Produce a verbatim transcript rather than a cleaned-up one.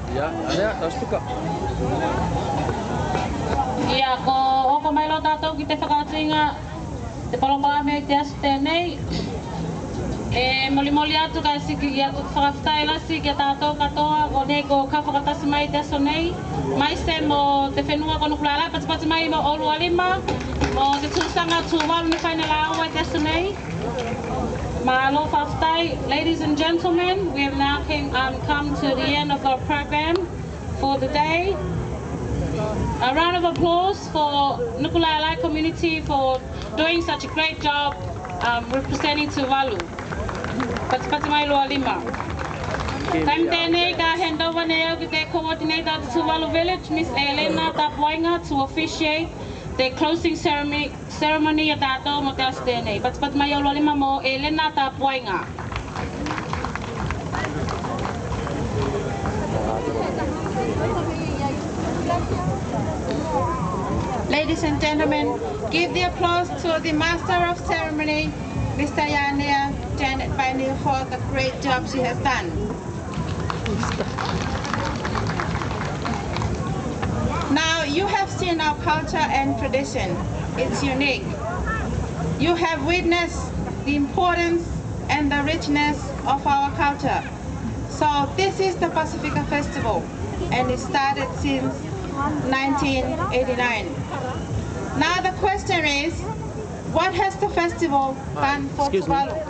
Ia, ia, tau stuka. Ia, ko oko mai loa tatou ki te fakaotiga te polokalame i te aso tenei. E molimoli atu kae siki atu fakafetai lasi ki a tatou katoa konei ko kau fakatasi mai i te aso nei, maise mo te fenua ko Nukulaelae. Patipati mai mo oulua lima mo te tusaga Tuvalu ne fai ne laua i te aso nei. Malo fakafetai. Ladies and gentlemen, we have now came, um, come to the end of our program for the day. A round of applause for Nukulaelae community for doing such a great job, um, representing Tuvalu. Patipati mai loa lima. Taimi tenei ka hand over nei au ki te coordinator of the Tuvalu Village, Miss Elena Tapuaiga, to officiate te closing ceremony, ceremony a tatou mo te aso tenei. Patipati mai i ou lima mo Elena Tapuaiga. Ladies and gentlemen, give the applause to the master of ceremony, Mister Yanea Janet Vainui, for the great job she has done. Now, you have seen our culture and tradition. It's unique. You have witnessed the importance and the richness of our culture. So this is the Pasifika Festival, and it started since nineteen eighty-nine. Now the question is, what has the festival done for Tuvalu?